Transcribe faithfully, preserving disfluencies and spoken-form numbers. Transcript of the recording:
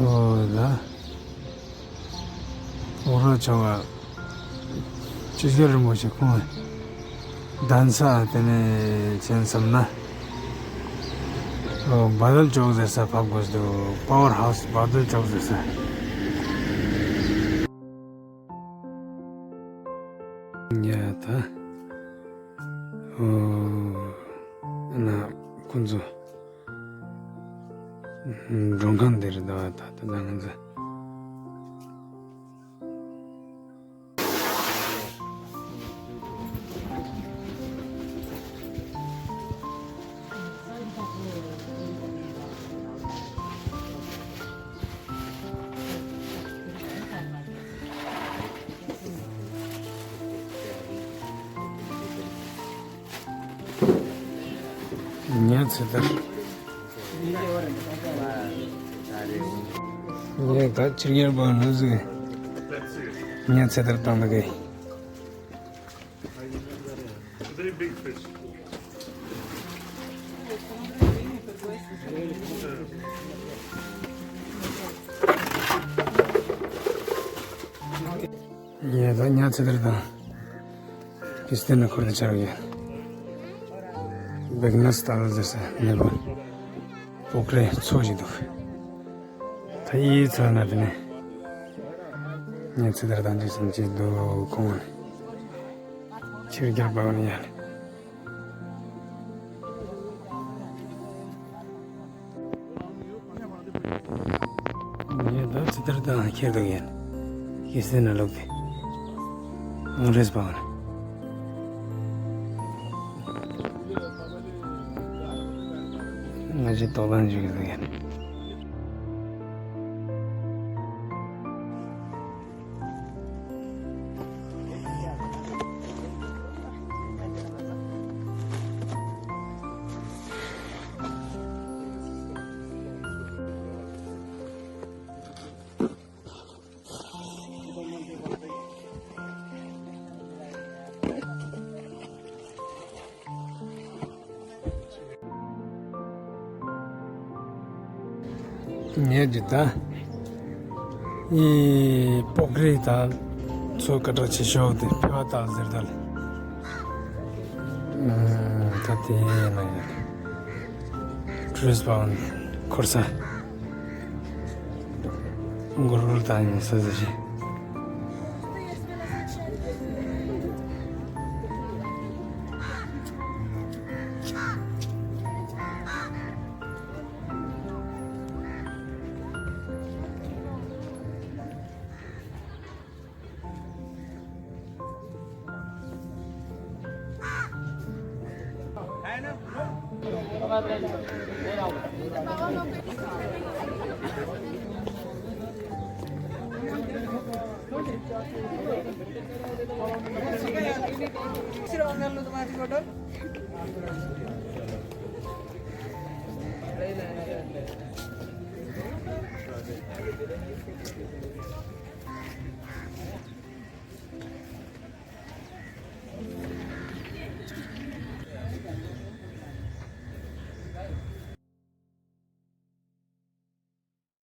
ཨོ་ལ། ཨོ་རོ་ཆོ་བ། ཆོས་རྒྱལ་རིན་པོ་ཆེ་ཁོང་གདན་ས་དེ་ནས་ཆེན་བསམ་ན། ཨོ་བ་དལ་ཅོག་ཟེར་ས་ཕབ་དགོས་འདུག་པ་ཝར་ཧའུ་སི་བ་དལ་ཅོག་ཟེར་ས། ཡ་ད། ཨོ། ན་ཁོང་ཚོ། མགྲོན་ཁང་འདིར་ད་ད་ད་ང་ཚོ། ཉ་ཚེ་ཐར། ཉ་ད་ཕྱི་རྒྱལ་པ་ནུ་ཟིག་ཉ་ཚེ་ཐར་བཏང་ད་གི། ཡེ་ད་ཉ་ཚེ་ཐར་དང་། ཀི་སྟན་ན་འཁོར་དུ་ཆགས་ཡོད། བེག་ནས་ཏཱ་ལ་ཟེར་ས་ནེ་པ། པོག་རེ་མཚོ་ཞིག་འདུག་ད་ཡིད་ཚ་ན་དེ་ནས། ཉ་ཚེ་ཐར་དང་འཇིགས་སུ་མཆི་འདུག་ཁོང་ནི། ཕྱིར་རྒྱལ་པ་ནི་ཡ་ལ། ངས་ད་ཚེ་ཐར་དང་ཁྱེར་འདུག་ཡིན། ཁྱེད་སེམས་ན་ལོག་སྟེ། ཨང་རེས་པ་ང་ཅི་དོགས་ལན་འཇུག་གི་འདུག་ཡིན། ངས་ཀྱི་ད། ཨི་པོག་རི་ད། མཚོ་སྐད་གྲགས་ཆེ་ཤོས་དེ་ཕེ་བ་ཏཱ་ཟེར་ད་ལ། ད་དེ་ན་ཡང་། ཊུ་རི་སི་པ་འཁོར་ས། གུར་གུར་ད་ཡིན་ས་ཟེར་ཞིག